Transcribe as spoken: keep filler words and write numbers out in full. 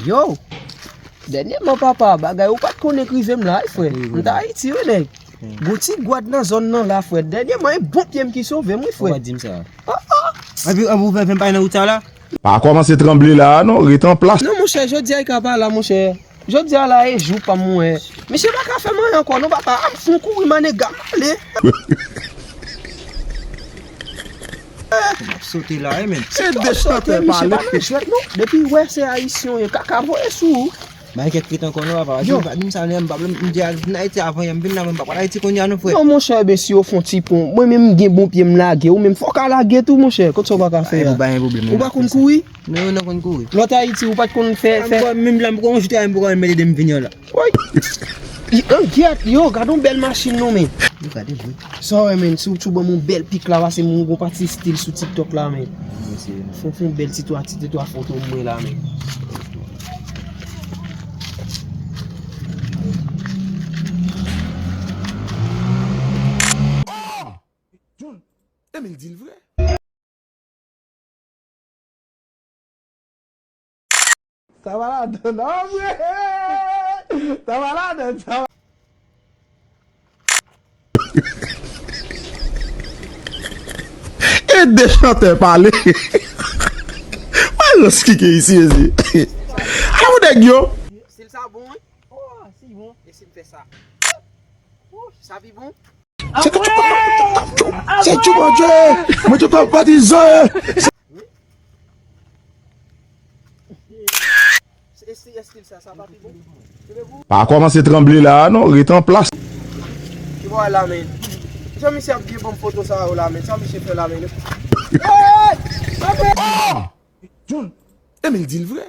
Yo, dènyèman papa, bagay ou pa t konnen k rive m la, wi, frè. M t Ayiti, wi, nèg. Gon ti gwad nan zòn nan la, frè. Dènyèman, e bon pye m ki sove m, wi, frè. Ou pa di m sa. Ah, ah. Epi, epi ou fè, fè m pale nan wout sa la? Pa kòmanse tranble la a non, ret an plas. Non, monchè, jodi a, e ka pa la, monchè. Jodi a la, e jou pa m, mwen. Misye pa ka fè m anyen ankò, non, papa. A m fon kouri, manega, m ale. M ap sote la, wi, men. Se de chantè pale. Misye pa nan jwèt, non. Depi wè se ayisyen, yo ka, ka voye sou ou. Bay kèk ret ankò, non, papa. Yo. Di m sa, non, m pa vle, m di a, vin Ayiti avan yè, m vin la, mwen m pa pral Ayiti kounye a, non, frè. Non, monchè, mesye, yo fon ti pon. Mwen menm, m gen bon pye, m lage. Ou menm, fò w ka lage tou, monchè. Kot sa w pa ka fè a? Ou pa konn kouri? Non, nou konn kouri. Lòt Ayiti, ou pa t konn fè, fè. Menm la, m poko yon jou travay, m poko mèt ede m vini la. Woy! Angyèt, yo, gade yon bèl machin non, men. Yo, gade vre. Sa w wè, men, si w tjou ban m yon bèl pik la, pase m gon pati stil sou TikTok la, men. Fè, fè yon bèl ti twa, ti twa foto mwen la, men. Oh! John, Emil di l vre. Sa va ladan, non, vre. Sa va ladan, sa va. E de chantè pale. Mwen reskike isi, isi. Ala pou nèg yo. Stil sa bon, wi. Oh, si bon. E si m fè sa? Sa pi bon? Se ke tu, se tu, mon Dieu. Mwen te pa patizan. Estil sa, sa pa pi bon. Pa kòmanse tranble la a non, ret an plas. Ki bò la, men? Jan misye ap byen ban m foto sa yo la, men? Sa misye fè la, men? Hey! Oh! John, Emil di l vre.